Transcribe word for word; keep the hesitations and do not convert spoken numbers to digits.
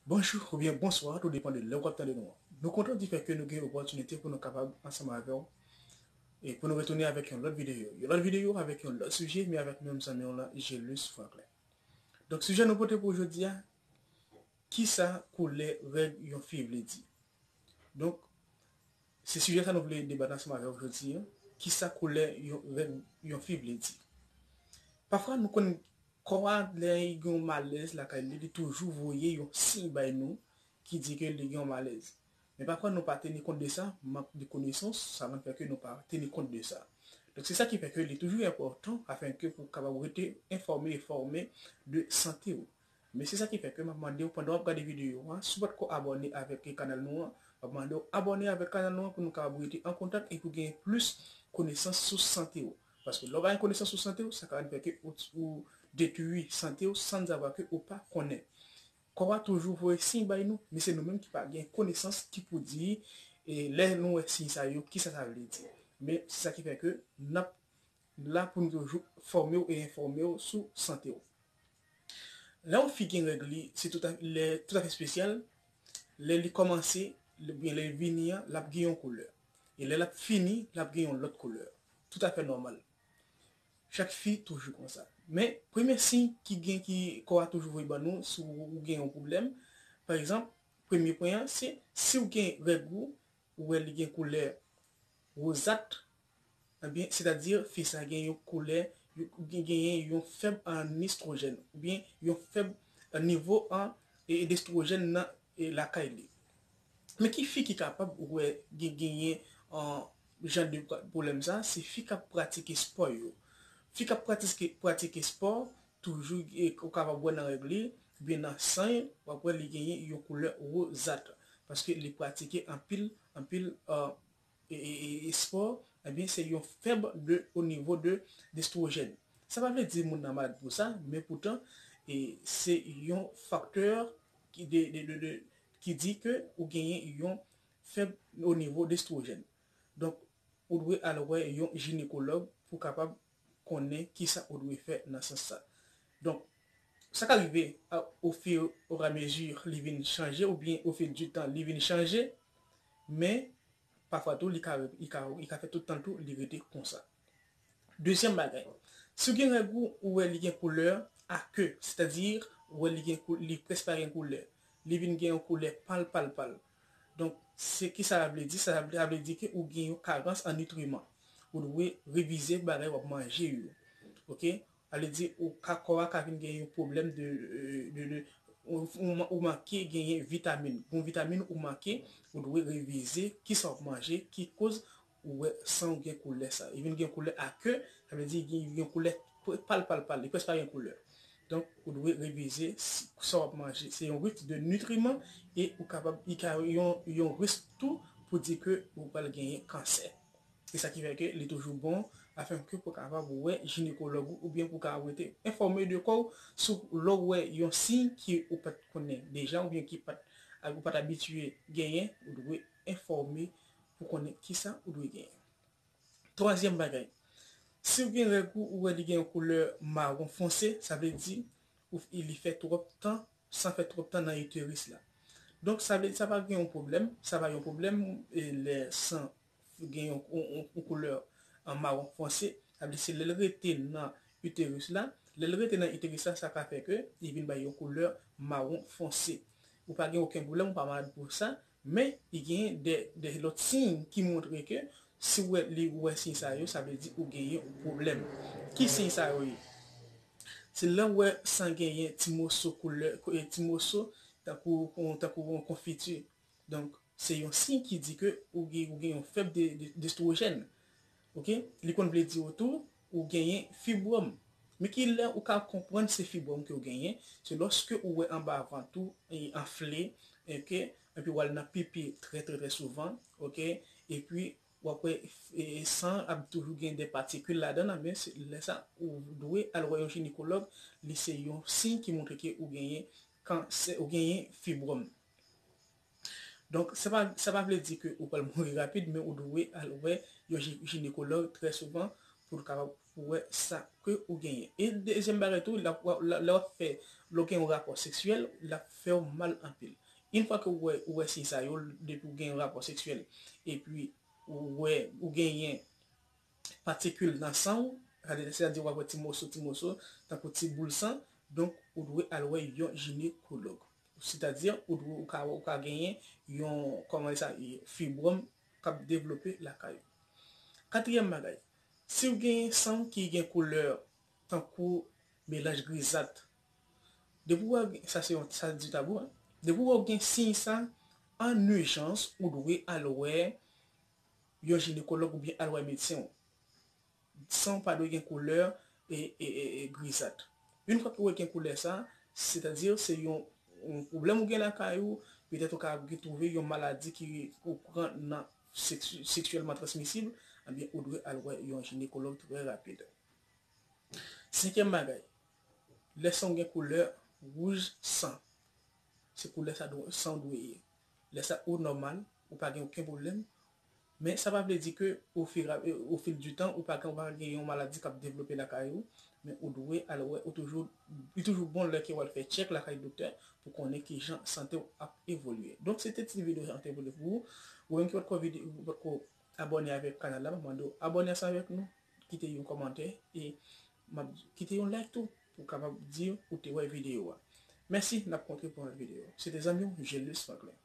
Bonjou oubyen bonswa, tou depann de lè w ap tande nou an. Nou kontan di fè ke nou gen opòtinite pou nou kapab ansanm avè w e pou nou retounen avèk yon lòt videyo. Yon lòt videyo avèk yon lòt sijè, men avèk menm zanmi w lan, Gelus Franklin. Donk, sijè nou pote pou jodi a, kisa koulè règ yon fi vle di? Donk, se sijè sa nou vle debat ansanm avè w jodi a. Kisa koulè yon règ yon fi vle di? Pafwa, nou konn kò a, lè li gen yon malèz lakay li, li toujou voye yon siy bay nou ki di ke li gen yon malèz. Men pafwa, nou pa teni kont de sa, mank de konesans, sa konn fè ke nou pa teni kont de sa. Donk, se sa ki fè ke li toujou enpòtan afenke pou w kapab rete enfòme e fòme de sante w. Men se sa ki fè ke m ap mande w, pandan w ap gade videyo a, si w pa t ko abòne avèk kanal nou an, m ap mande w abòne avèk kanal nou an pou nou kapab rete an kontak e pou genyen plis konesans sou sante w. Paske lè w pa gen konesans sou sante w, sa ka fè ke ou, ou detwi sante w san zavwa ke ou pa konnen. Kò a toujou voye siy bay nou, men se nou menm ki pa gen konesans ki pou di, e lè nou wè siy sa yo, kisa sa vle di. Men se sa ki fè ke n ap la pou nou toujou fòme w e enfòme w sou sante w. Lè yon fi gen règ li, se tout a, lè tout afè espesyal, lè li kòmanse, oubyen lè li vini an, l ap gen yon koulè. E lè l ap fini, l ap gen yon lòt koulè. Tout afè nòmal. Chak fi toujou konsa. Men, premye siy ki gen, ki kò a toujou voye ban nou, si w gen yon pwoblèm, pa egzanp, premye pwen an, se si w gen règ ou, ou wè li gen koulè wozat, ebyen, sètadi fi sa gen yon koulè, gen, genyen yon fèb an estwojèn, oubyen yon fèb nivo an, e, e, estwojèn nan, e, lakay li. Men ki fi ki kapab wè gen, genyen an jan de pra-, pwoblèm sa, se fi k ap pratike spò yo. Fi k ap pratike, pratike spò, toujou, e, ou kapab wè nan règ li, oubyen nan san, w ap wè li genyen yon koulè wozat. Paske li pratike anpil, anpil, e, e, e, e, espò, ebyen, se yon fèb de, o nivo de, de estwojèn. Sa pa vle di moun nan malad pou sa, men poutan, e, se yon faktè ki, de, de, de, de, ki di ke ou genyen yon fèb o nivo de estwojèn. Donk, ou dwe al wè yon jinekològ pou kapab konnen kisa ou dwe fè nan sans sa. Donk, sa ka rive a, au fur et à mesure li vin chanje, oubyen au fil du temps li vin chanje, men pafwa tou li ka, li ka, li ka fè tout tan tou li rete konsa. Dezyèm bagay, si w gen règ ou, ou wè li gen koulè ake, sètadi ou wè li gen kou-, li prèske pa gen koulè, li vin gen yon koulè pal, pal, pal. Donk, se ki sa vle di? Sa vle, sa vle di ke ou gen yon karans an nitriman. Ou dwe revize bagay w ap manje yo. Oke? Sa vle di, ou ka, kò a ka vin gen yon pwoblèm de, de, de, ou, ou, ou manke genyen vitamin. Gon vitamin ou manke, ou dwe revize kisa w ap manje, ki koz ou wè san w gen koulè sa. Li vin gen koulè ake, sa vle di gen, gen koulè pal, pal, pal, li prèske pa gen koulè. Donk, ou dwe revize si, sa w ap manje. Se yon risk de nitriman e ou kapab, li ka yon, yon risk tou pou di ke ou pral genyen kansè. Se sa ki fè ke li toujou bon afenke pou kapab wè jinekològ ou oubyen pou kapab rete enfòme de kò w sou lè w wè yon siy ki ou pa t konnen deja oubyen ki pa t, ou pa t abitye genyen, ou dwe enfòme pou konnen kisa ou dwe genyen. Twazyèm bagay, si w gen règ ou, ou wè li gen yon koulè mawon fonse, sa vle di ou, li fè twòp tan, san fè twòp tan nan iteris la. Donk, sa vle di sa pa gen yon pwoblèm, sa pa yon pwoblèm, e, lè san gen yon, yon, yon, yon koulè an mawon fonse, sa vle di se lè l rete nan iteris la, lè l rete nan iteris la, sa ka fè ke li vin bay yon koulè mawon fonse. Ou pa gen okenn pwoblèm, ou pa malad pou sa, men li gen de, de lòt siy ki montre ke si w wè, li wè siy sa yo, sa vle di ou genyen yon pwoblèm. Ki siy sa yo ye? Se lè w wè san genyen ti moso koulè, ko-, e, ti moso tankou, tankou yon konfiti. Donk, se yon siy ki di ke ou gen, ou gen yon fèb de, de, de estwojèn. Oke? Li konn vle di w tou, ou genyen fibwòm. Men ki lè ou ka konprann se fibwòm ke w genyen, se lòske ou wè anba vant ou, e, anfle, oke? Epi w al nan pipi trè, trè, trè souvan, oke? Epi w ap wè, e, san ap toujou gen de patikil ladan l, men se lè sa ou dwe al wè yon jinekològ, li se yon siy ki montre ke ou genyen kansè, ou genyen fibwòm. Donk, sa pa, sa pa vle di ke ou pral mouri rapid, men ou dwe al wè yon ji-, jinekològ trè souvan pou l kapab pou wè sa ke ou genyen. E dezyèm bagay tou, l ap, lè w ap fè, lè w gen yon rapò seksyèl, l ap fè w mal anpil. Yon fwa ke ou wè, ou wè siy sa yo, depi w gen yon rapò seksyèl, epi ou wè, ou genyen patikil nan san w, sètadi w ap wè ti moso, ti moso, tankou ti boul san, donk ou dwe al wè yon jinekològ. Sètadi, ou dwe, ou ka, ou ka genyen yon, kòman sa, fibwòm k ap devlope lakay ou. Katriyèm bagay, si w genyen san ki gen koulè tankou melanj grizat, depi w wè, sa se yon, sa di tabou, hein. Depi w wè w gen siy sa, an ijans, ou dwe al wè yon jinekològ oubyen al wè medsen w. San w pa dwe gen koulè e, e, e, e grizat. Yon fwa ke w gen koulè sa, sètadi se yon, yon pwoblèm ou gen lakay ou, petèt ou ka gen twouve yon maladi ki ou pran nan sèks-, seksyèlman transmisib, ebyen ou dwe al wè yon jinekològ trè rapid. Senkyèm bagay, lè san w gen koulè wouj san, se koulè sa dwe, san w dwe ye. Lè sa ou nòmal, ou pa gen okenn pwoblèm, men sa pa vle di ke au fur et à, au fil du temps, ou pa gen, ou pa gen yon maladi k ap devlope lakay ou, men ou dwe al wè, ou toujou, li toujou bon lè ke w al fè tchèk lakay doktè pou konnen kijan sante w ap evolye. Donk, se te ti videyo sa an te pote pou ou. Ou menm ki potko vide-, potko abòne avèk kanal la, m ap mande w abòne ansanm avèk nou, kite yon kòmantè e m ap kite yon like tou pou w kapab di ou te wè videyo a. Mèsi, n ap kontre pou yon lòt videyo. Se te zanmi w, Julius Franklin.